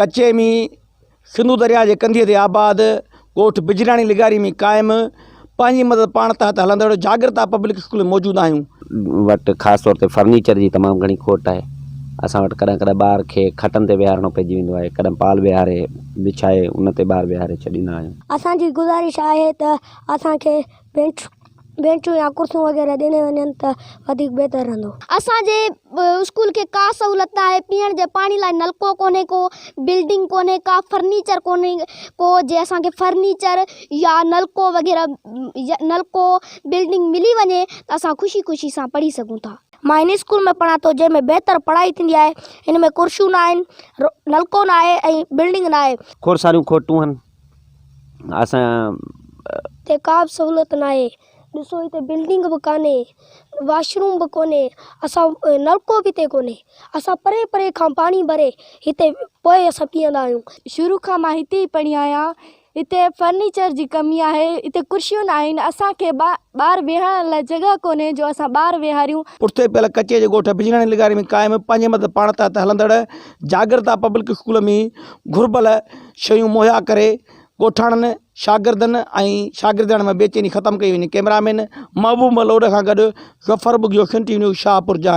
ڪچي ۾ سنڌو درياء جي ڪنڌيء تي آباد ڳوٺ بجراڻي لغاري ۾ قائم پنهنجي مدد پاڻ تحت هلندڙ جاڳرتا پبلڪ اسڪول ۾ موجود آهيون. وٽ خاص طور تي فرنيچر جي تمام گهڻي کوٽ آهي. اسان وٽ ڪڏهن ڪڏهن ٻار کي کٽن تي ويهارڻو پئجي ويندو آهي، ڪڏهن پال ويهاري وڇائي ان تي ٻار ويهاري ڇڏيندا آهيون. اسان جي گذارش آهي ته اسان کي بينچ بينچون يا ڪرسيون وغيره ڏني وڃن ته وڌيڪ بهتر رهندو. اسان جي اسڪول کي ڪا سهولت نه آهي پيئڻ جي پاڻي لاء نلڪو ڪونهي ڪو بلڊنگ ڪونهي ڪا فرنيچر ڪونهي ڪو جي اسان کي فرنيچر يا نلڪو وغيره نلڪو بلڊنگ ملي وڃي ته اسان خوشي خوشي سان پڙهي سگهون ٿا. مان هن اسڪول ۾ پڙهان ٿو جنهن ۾ بهتر پڙهائي ٿيندي آهي هن ۾ ڪرسيون نه آهن نلڪو نه آهي ۽ بلڊنگ نه آهي. کوڙ ساريون کوٽون آهن. اسان. هتي ڪا به سهولت ناهي ڏسو هتي بلڊنگ به ڪانهي واش روم به ڪونهي اسان نلڪو به هتي ڪونهي اسان پري پري کان پاڻي ڀري هتي پوء اسان پيئندا آهيون. شروع کان مان هتي ئي پڙهي آهيان هتي فرنيچر جي ڪمي آهي هتي ڪرسيون نه آهن اسان کي ٻار ويهڻ لاء جڳهه ڪونهي جو اسان ٻار ويهاريون. پٺتي پيل ڪچي جي ڳوٺ بجراڻي لغاري ۾ قائم پنهنجي مدد پاڻ تحت هلندڙ جاڳرتا پبلڪ اسڪول ۾ گهربل شيون مهيا ڪري ڳوٺاڻن، شاگردن ۽ شاگردياڻين ۾ بيچيني ختم ڪئي وڃي ڪئميرا مين محبوب ملوڊ کان گڏ ظفر ٻگهيو سنڌ ٽي وي نيوز شاهپور جهاني.